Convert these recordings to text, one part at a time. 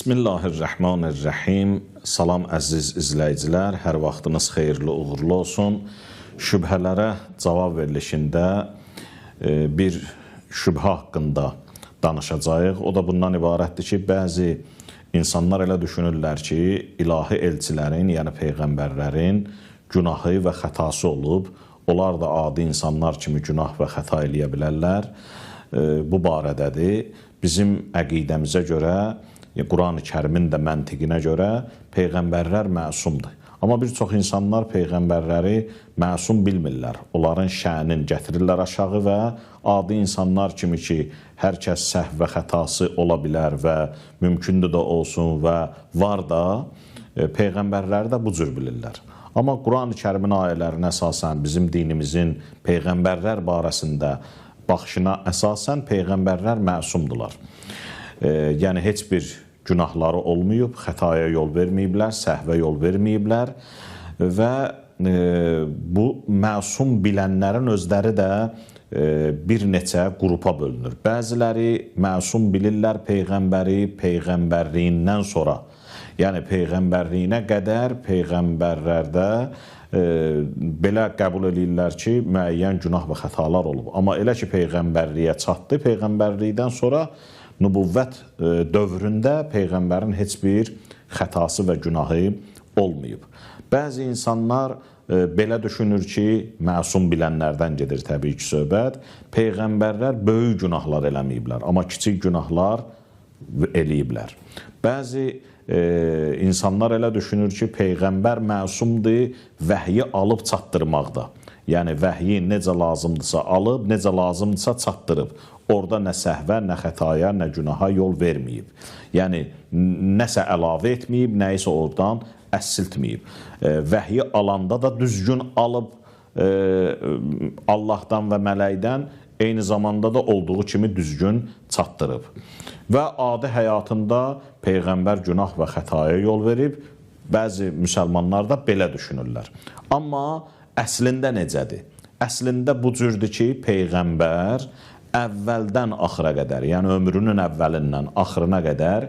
Bismillahirrahmanirrahim. Salam əziz izləyicilər, hər vaxtınız xeyirli, uğurlu olsun. Şübhələrə cavab verilişində bir şübhə haqqında danışacağıq. O da bundan ibarətdir ki, bəzi insanlar elə düşünürlər ki, ilahi elçilərin, yəni peyğəmbərlərin günahı və xətası olub. Onlar da adi insanlar kimi günah və xəta eləyə bilərlər. Bu barədədir. Bizim əqidəmizə görə, Quran-ı Kərimin də məntiqinə görə peyğəmbərlər məsumdur. Amma bir çox insanlar peyğəmbərləri məsum bilmirlər. Onların şənini gətirirlər aşağı və adi insanlar kimi ki, hər kəs səhv və xətası ola bilər və mümkündür də olsun və var da, peyğəmbərləri də bu cür bilirlər. Amma Quran-ı Kərimin ayələrinə əsasən bizim dinimizin peyğəmbərlər barəsində baxışına əsasən peyğəmbərlər məsumdular. Yəni heç bir günahları olmayıb, xətaya yol verməyiblər, səhvə yol verməyiblər və bu məsum bilənlərin özləri də bir neçə qrupa bölünür. Bəziləri məsum bilirlər peyğəmbəri peyğəmbərliyindən sonra, yəni peyğəmbərliyinə qədər peyğəmbərlərdə belə qəbul eləyirlər ki, müəyyən günah və xətalar olub. Amma elə ki, peyğəmbərliyə çatdı, peyğəmbərlikdən sonra nübüvvət dövründə peyğəmbərin heç bir xətası və günahı olmayıb. Bəzi insanlar belə düşünür ki, məsum bilənlərdən gedir təbii ki söhbət, peyğəmbərlər böyük günahlar eləməyiblər, amma kiçik günahlar eləyiblər. Bəzi insanlar elə düşünür ki, peyğəmbər məsumdur vəhyi alıb çatdırmaqda. Yəni vəhyi necə lazımdırsa alıb, necə lazımdırsa çatdırıb. Orada nə səhvə, nə xətaya, nə günaha yol verməyib. Yəni nəsə əlavə etməyib, nəyisə oradan əsiltməyib. Vəhyi alanda da düzgün alıb Allahdan və mələkdən, eyni zamanda da olduğu kimi düzgün çatdırıb. Və adi həyatında peyğəmbər günah və xətaya yol verib. Bəzi müsəlmanlar da belə düşünürlər. Amma əslində necədir? Əslində bu cürdür ki, peyğəmbər əvvəldən axıra qədər, yəni ömrünün əvvəlindən axırına qədər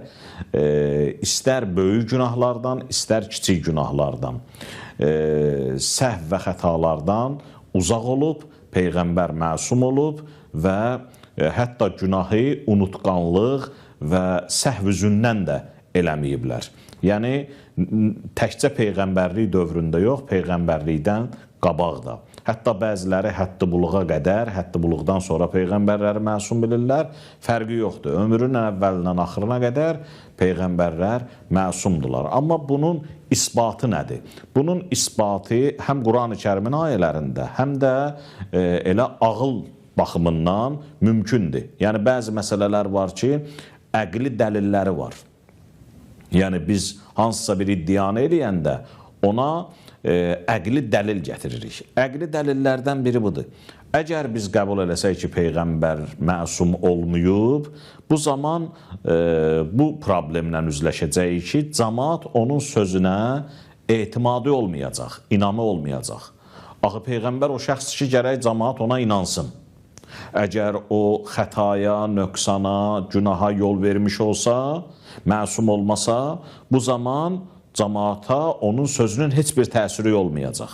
istər böyük günahlardan, istər kiçik günahlardan, səhv və xətalardan uzaq olub, peyğəmbər məsum olub və hətta günahı unutqanlıq və səhv üzündən də eləməyiblər. Yəni təkcə peyğəmbərlik dövründə yox, peyğəmbərlikdən qabaq da. Hətta bəziləri həddi-buluğa qədər, həddi-buluqdan sonra peyğəmbərləri məsum bilirlər. Fərqi yoxdur. Ömrünün əvvəlindən axırına qədər peyğəmbərlər məsumdular. Amma bunun isbatı nədir? Bunun isbatı həm Quran-ı Kərimin ayələrində, həm də elə ağıl baxımından mümkündür. Yəni bəzi məsələlər var ki, əqli dəlilləri var. Yəni biz hansısa bir iddianı eləyəndə ona əqli dəlil gətiririk. Əqli dəlillərdən biri budur. Əgər biz qəbul eləsək ki, peyğəmbər məsum olmayıb, bu zaman bu problemlə üzləşəcəyik ki, camaat onun sözünə etimadı olmayacaq, inamı olmayacaq. Axı peyğəmbər o şəxs ki, gərək camaat ona inansın. Əgər o xətaya, nöqsana, günaha yol vermiş olsa, məsum olmasa, bu zaman camaata onun sözünün heç bir təsiri olmayacaq.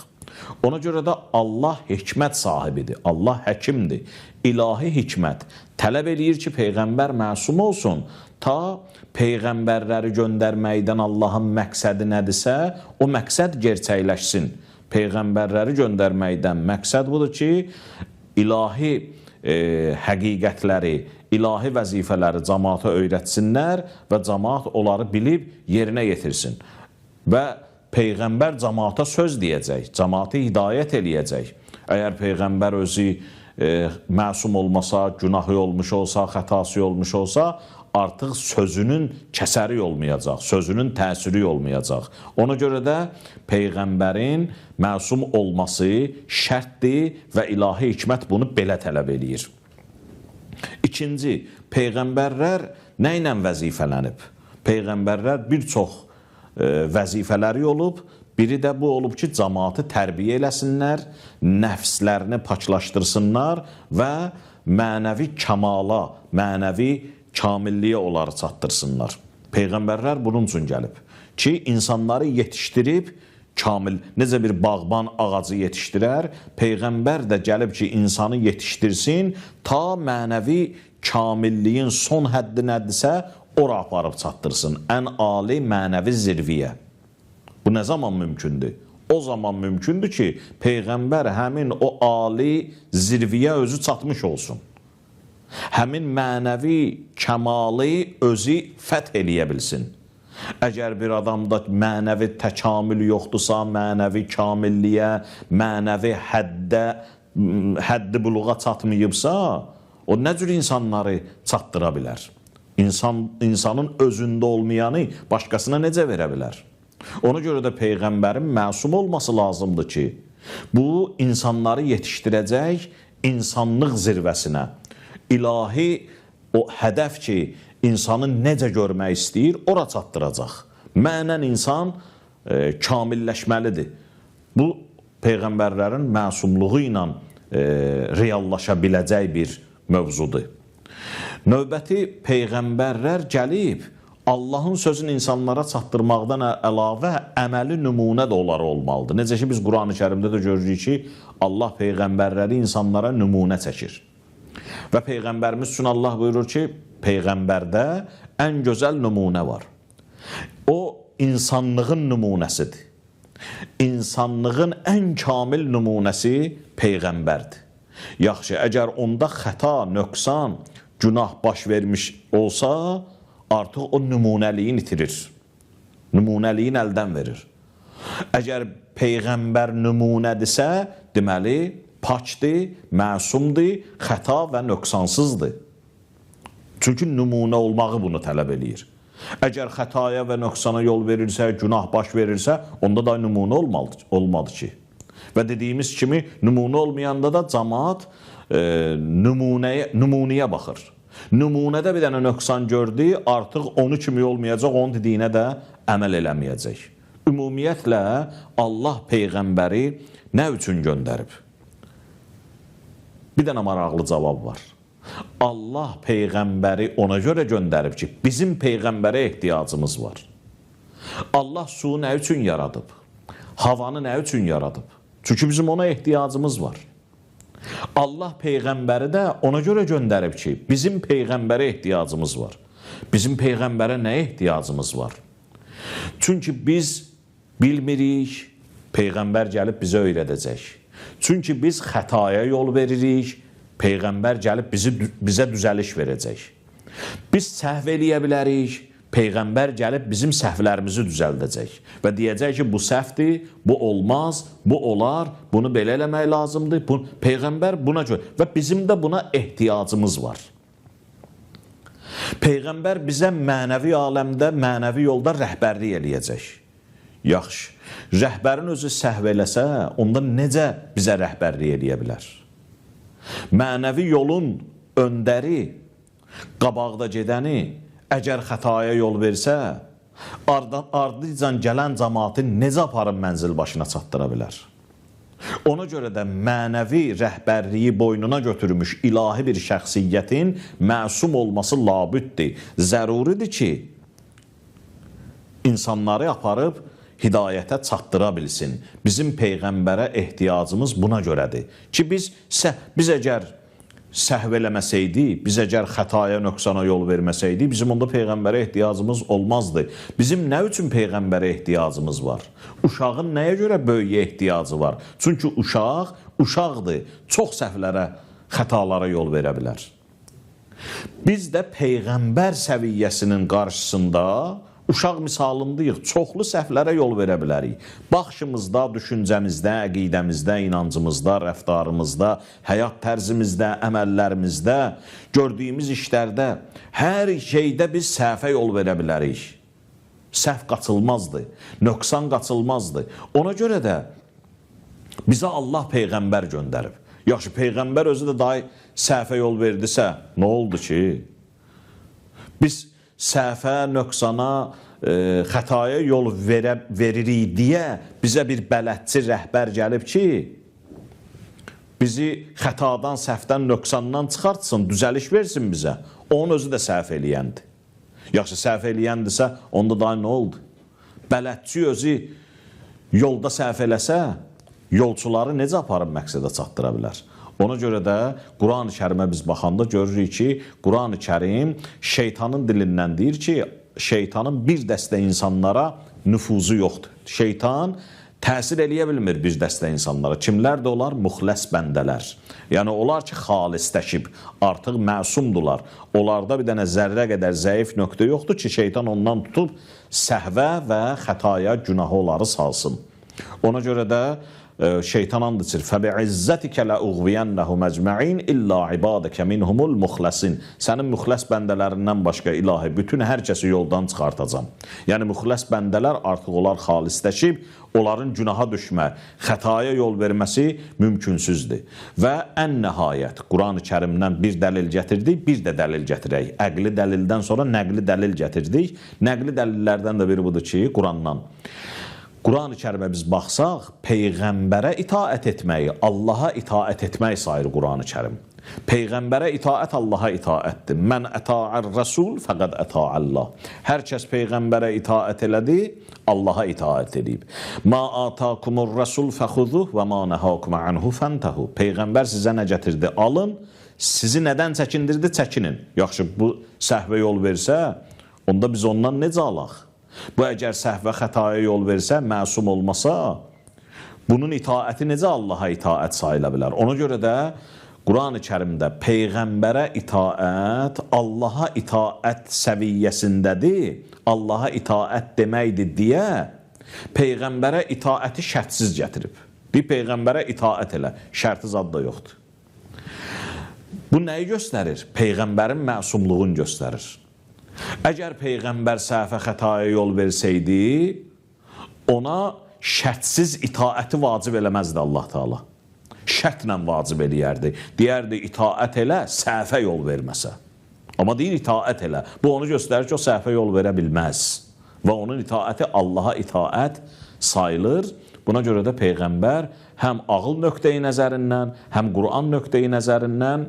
Ona görə də Allah hikmət sahibidir, Allah həkimdir. İlahi hikmət tələb eləyir ki, peyğəmbər məsum olsun, ta peyğəmbərləri göndərməkdən Allahın məqsədi nədirsə, o məqsəd gerçəkləşsin. Peyğəmbərləri göndərməkdən məqsəd budur ki, ilahi həqiqətləri, ilahi vəzifələri camaata öyrətsinlər və camaat onları bilib yerinə yetirsin. Və peyğəmbər camaata söz deyəcək, camaatı hidayət eləyəcək. Əgər peyğəmbər özü məsum olmasa, günahı olmuş olsa, xətası olmuş olsa, artıq sözünün kəsəri olmayacaq, sözünün təsiri olmayacaq. Ona görə də peyğəmbərin məsum olması şərtdir və ilahi hikmət bunu belə tələb eləyir. İkinci, peyğəmbərlər nə ilə vəzifələnib? Peyğəmbərlər bir çox vəzifələri olub, biri də bu olub ki, camaatı tərbiyə eləsinlər, nəfslərini paklaşdırsınlar və mənəvi kəmala, mənəvi kamilliyə onları çatdırsınlar. Peyğəmbərlər bunun üçün gəlib ki, insanları yetişdirib, kamil, necə bir bağban ağacı yetişdirər, Peyğəmbər də gəlib ki, insanı yetişdirsin, ta mənəvi kamilliyin son həddi nədirsə, ora aparıb çatdırsın, ən ali mənəvi zirviyə. Bu nə zaman mümkündür? O zaman mümkündür ki, Peyğəmbər həmin o ali zirviyə özü çatmış olsun. Həmin mənəvi kəmalı özü fəth eləyə bilsin. Əgər bir adamda mənəvi təkamül yoxdursa, mənəvi kamilliyə, mənəvi həddə, həddi buluğa çatmayıbsa, o nə cür insanları çatdıra bilər? İnsanın özündə olmayanı başqasına necə verə bilər? Ona görə də Peyğəmbərin məsum olması lazımdır ki, bu insanları yetişdirəcək insanlıq zirvəsinə, ilahi o hədəf ki, insanı necə görmək istəyir, ora çatdıracaq. Mənən insan kamilləşməlidir. Bu, Peyğəmbərlərin məsumluğu ilə reallaşa biləcək bir mövzudur. Növbəti Peyğəmbərlər gəlib, Allahın sözünü insanlara çatdırmaqdan əlavə əməli nümunə də onlara olmalıdır. Necə ki, biz Quran-ı Kərimdə də görürük ki, Allah Peyğəmbərləri insanlara nümunə çəkir. Və Peyğəmbərimiz üçün Allah buyurur ki, Peyğəmbərdə ən gözəl nümunə var. O, insanlığın nümunəsidir. İnsanlığın ən kamil nümunəsi Peyğəmbərdir. Yaxşı, əgər onda xəta, nöqsan, günah baş vermiş olsa, artıq o nümunəliyini itirir. Nümunəliyini əldən verir. Əgər Peyğəmbər nümunədirsə, deməli, pakdır, məsumdur, xəta və nöqsansızdır. Çünki nümunə olmağı bunu tələb eləyir. Əgər xətaya və nöqsana yol verirsə, günah baş verirsə, onda da nümunə olmadı ki. Və dediyimiz kimi, nümunə olmayanda da camaat nümunəyə baxır. Nümunədə bir dənə nöqsan gördü, artıq onu kimi olmayacaq, onun dediyinə də əməl eləməyəcək. Ümumiyyətlə, Allah Peyğəmbəri nə üçün göndərib? Bir dənə maraqlı cavab var. Allah Peyğəmbəri ona görə göndərib ki, bizim Peyğəmbərə ehtiyacımız var. Allah suyu nə üçün yaradıb? Havanı nə üçün yaradıb? Çünki bizim ona ehtiyacımız var. Allah Peyğəmbəri də ona görə göndərib ki, bizim Peyğəmbərə ehtiyacımız var. Bizim Peyğəmbərə nə ehtiyacımız var? Çünki biz bilmirik, Peyğəmbər gəlib bizə öyrədəcək. Çünki biz xətaya yol veririk, Peyğəmbər gəlib bizə düzəliş verəcək. Biz səhv eləyə bilərik, Peyğəmbər gəlib bizim səhvlərimizi düzəldəcək və deyəcək ki, bu səhvdir, bu olmaz, bu olar, bunu belə eləmək lazımdır. Peyğəmbər buna görə və bizim də buna ehtiyacımız var. Peyğəmbər bizə mənəvi aləmdə, mənəvi yolda rəhbərlik eləyəcək. Yaxşı, rəhbərin özü səhv eləsə, onda necə bizə rəhbərlik eləyə bilər? Mənəvi yolun öndəri, qabaqda gedəni, əgər xətaya yol versə, ardıcan gələn cəmaatı necə aparıb mənzil başına çatdıra bilər? Ona görə də mənəvi rəhbərliyi boynuna götürmüş ilahi bir şəxsiyyətin məsum olması labüddür. Zəruridir ki, insanları aparıb hidayətə çatdıra bilsin. Bizim Peyğəmbərə ehtiyacımız buna görədir. Ki, biz əgər səhv eləməsəydi, biz əgər xətaya, nöqsana yol verməsəydi, bizim onda Peyğəmbərə ehtiyacımız olmazdı. Bizim nə üçün Peyğəmbərə ehtiyacımız var? Uşağın nəyə görə böyüyə ehtiyacı var? Çünki uşaq, uşaqdır, çox səhvlərə, xətalara yol verə bilər. Biz də Peyğəmbər səviyyəsinin qarşısında uşaq misalındayıq, çoxlu səhvlərə yol verə bilərik. Baxışımızda, düşüncəmizdə, əqidəmizdə, inancımızda, rəftarımızda, həyat tərzimizdə, əməllərimizdə, gördüyümüz işlərdə, hər şeydə biz səhvə yol verə bilərik. Səhv qaçılmazdır, nöqsan qaçılmazdır. Ona görə də bizə Allah Peyğəmbər göndərib. Yaxşı, Peyğəmbər özü də dahi səhvə yol verdisə, nə oldu ki? Biz səhvə, nöqsana, xətaya yol veririk deyə bizə bir bələdçi rəhbər gəlib ki, bizi xətadan, səhvdən, nöqsandan çıxartsın, düzəliş versin bizə. Onun özü də səhv eləyəndir. Yaxşı, səhv eləyəndirsə, onda daha nə oldu? Bələdçi özü yolda səhv eləsə, yolçuları necə aparıb məqsədə çatdıra bilər? Ona görə də Quran-ı Kərimə biz baxanda görürük ki, Quran-ı Kərim şeytanın dilindən deyir ki, şeytanın bir dəstə insanlara nüfuzu yoxdur. Şeytan təsir eləyə bilmir bir dəstə insanlara. Kimlər də onlar? Müxləs bəndələr. Yəni onlar ki, xalisləşib, artıq məsumdular. Onlarda bir dənə zərrə qədər zəif nöqtə yoxdur ki, şeytan ondan tutub səhvə və xətaya, günaha onları salsın. Ona görə də şeytan and içir. فَبِعِزَّتِكَ لَأُغْوِيَنَّهُمْ أَجْمَعِينَ إِلَّا عِبَادَكَ مِنْهُمُ الْمُخْلَصِينَ. Sənin müxləs bəndələrindən başqa ilahi bütün hər kəsi yoldan çıxartacam. Yəni müxləs bəndələr artıq onlar xalisləşib, onların günaha düşmə, xətaya yol verməsi mümkünsüzdür. Və ən nəhayət Quran-ı Kərimdən bir dəlil gətirdik, bir də dəlil gətirək. Əqli dəlildən sonra nəqli dəlil gətirdik. Nəqli dəlillərdən də biri budur ki, Qurandan. Quran-ı Kərimə biz baxsaq, Peyğəmbərə itaət etməyi, Allaha itaət etmək sayır Quran-ı Kərim. Peyğəmbərə itaət Allaha itaətdir. Mən əta'ər rəsul fəqəd əta'əllah. Hər kəs Peyğəmbərə itaət elədi, Allaha itaət edib. Ma atakumur rəsul fəxuzuh və ma nəhakum anhu fəntehu. Peyğəmbər sizə nə gətirdi? Alın. Sizi nədən çəkindirdi? Çəkinin. Yaxşı, bu səhvə yol versə, onda biz ondan necə alaq? Bu, əgər səhvə, xətaya yol versə, məsum olmasa, bunun itaəti necə Allaha itaət sayıla bilər? Ona görə də Quran-ı Kərimdə Peyğəmbərə itaət Allaha itaət səviyyəsindədir, Allaha itaət deməkdir deyə Peyğəmbərə itaəti şərtsiz gətirib. Deyir, Peyğəmbərə itaət elə, şərti zad da yoxdur. Bu nəyi göstərir? Peyğəmbərin məsumluğunu göstərir. Əgər Peyğəmbər səhvə, xətaya yol versəydi, ona şərtsiz itaəti vacib eləməzdi Allah Teala. Şərtlə vacib eləyərdi. Deyərdi, itaət elə, səhvə yol verməsə. Amma deyir, itaət elə. Bu onu göstərir ki, o səhvə yol verə bilməz. Və onun itaəti Allaha itaət sayılır. Buna görə də Peyğəmbər həm ağıl nöqteyi nəzərindən, həm Quran nöqteyi nəzərindən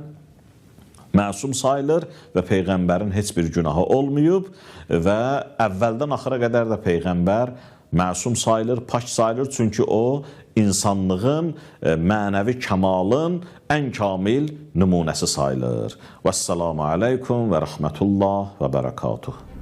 məsum sayılır və Peyğəmbərin heç bir günahı olmayıb və əvvəldən axıra qədər də Peyğəmbər məsum sayılır, pak sayılır. Çünki o, insanlığın, mənəvi kəmalın ən kamil nümunəsi sayılır. Vəssalamu aleykum və rəhmətullah və bərəkatuhu.